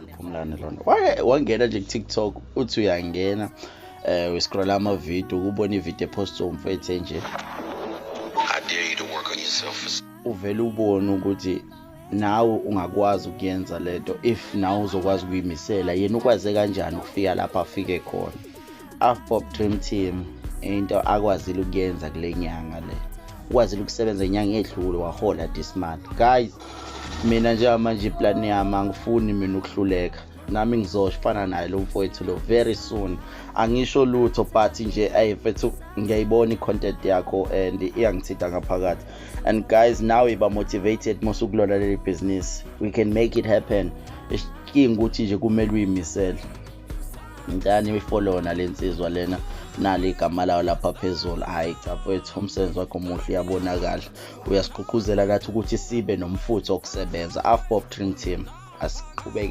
Phumlani, Phumlani lona wake wangena nje ku-TikTok, uthi uyangena uscrolla amavidiyo, ukubona ividiyo epostwe umfethu nje. I dare you to work on yourself for Uvele ubone ukuthi nawe ungakwazi ukuyenza lento if nawe uzokwazi ukuyimisela. Yena ukwaze kanjani ukufika lapho afike khona? Avbob Dream Team, into akwazile ukuyenza kule nyanga le, ukwazile ukusebenza inyanga edlule, wahola this month. Guys, mina njengamanje iplani yami, angifuni mina ukuhluleka. Nami ngizofana naye lo mfowethu lo very soon. Angisho lutho, but nje ayi mfethu, ngiyayibona i-content yakho and iyangithinta ngaphakathi. And guys, now iba motivated mosukulona leli business. We can make it happen. Iskinga ukuthi nje kumele uyimisele. Ngicela ifollow nalensizwa lena, nali igama lawo lapha phezulu. Hayi cha mfethu, umsebenzi wakho muhle, uyabonakala, uyasigqugquzela nathi ukuthi sibe nomfutho wokusebenza. Avbob Dream Team, asiqhubeke.